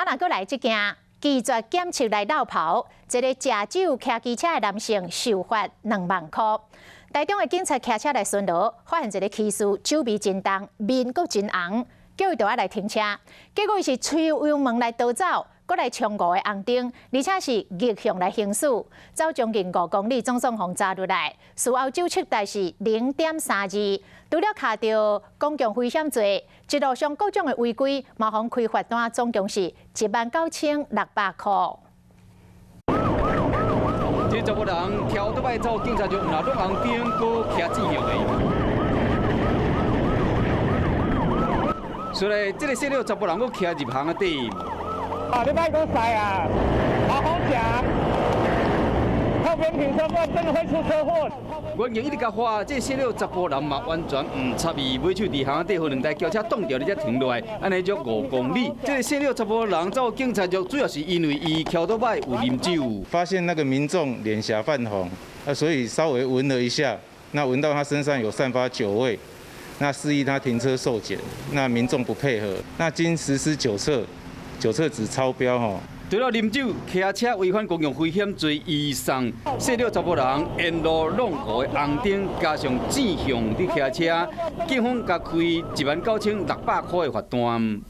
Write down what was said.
若閣來這件拒絕檢測來落跑，一个食酒騎機車的男性受罰2萬箍。台中的警察騎車來巡邏，發現一个騎士酒味真重，面閣真紅，叫伊著愛來停車。結果伊是催油門來逃走，閣來衝五个紅燈，而且是逆向來行駛，走將近5公里，總算予查落來。事後酒測值是0.32，除了敲著公共危險罪，一路上各種的違規，嘛予開罰單，總共是19,600箍。這查埔人騎歐多擺走，警察就毋若攏紅燈，閣騎正向的。所以這个細路查埔人閣騎入巷仔底。啊！你莫閣駛啊！好好行，靠邊停車，不然真的會出車禍。原警一直共喝，這細路查埔人嘛完全毋插伊，尾手佇巷仔底，予兩台轎車擋著，你才停落來，按呢足5公里。這个細路查埔人走警察局，主要是因為伊騎歐多擺有啉酒。發現那個民眾臉頰泛紅，啊，所以稍微聞了一下，那聞到他身上有散發酒味，那示意他停車受檢，那民眾不配合，那經實施酒測，酒測值超標吼。除了啉酒、騎車違反公共危險罪以上，細路查埔人沿路挵五个紅燈，加上正向佇騎車，警方共開19,600箍的罰單。